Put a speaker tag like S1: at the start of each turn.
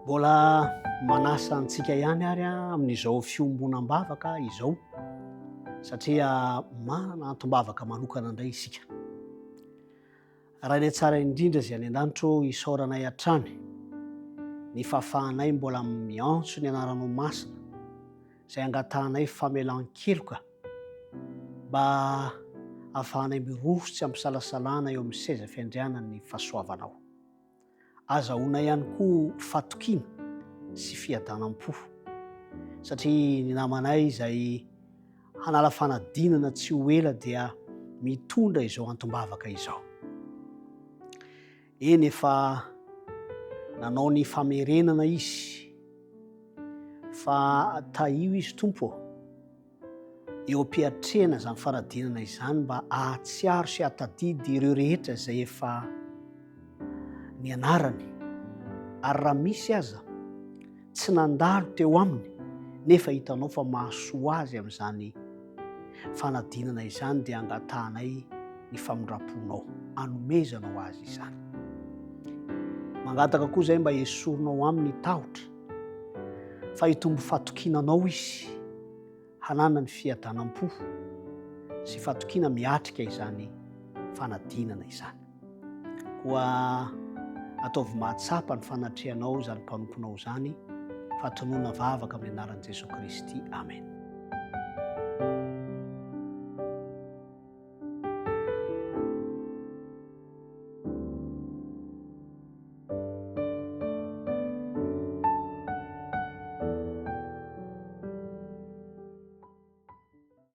S1: Mbola manasa antsika ihany ary amin'izao fiombonam-bavaka izao satria manana antom-bavaka manokana indray isika. Rainay tsara indrindra izay any an-danitra ô, isaoranay hatrany ny fahafahanay mbola miantso ny anaranao masina izay angatahanay famelan-keloka mba hahafahanay miroso tsy ampisalasalana eo amin'ny seza fiandrianan'ny fahasoavanao. Azahoana ihany koa fatokiana sy fiadanam-po satria ny namanay izay hanala fanadinana tsy ho ela dia mitondra izao antom-bavaka izao. Eny efa nanao ny famerenana izy fa tahio izy Tompo ô. Eo am-piatrehana izany fanadinana izany mba hahatsiaro sy hahatadidy ireo rehetra izay efa nianarany ary raha misy aza tsy nandalo teo aminy nefa hitanao fa mahasoa azy amin'izany fanadinana izany dia angatahanay ny famindram-ponao anomezanao azy izany. Mangataka koa izay mba esorinao aminy ny tahotra fa hitombo fatokiana anao izy hananany fiadanam-po sy fatokiana miatrika izany fanadinana izany. Koa ataovy mahatsapa ny fanatrehanao izany mpanomponao izany fa tonona vavaka amin'ny anaran'i Jesoa Kristy. Amen.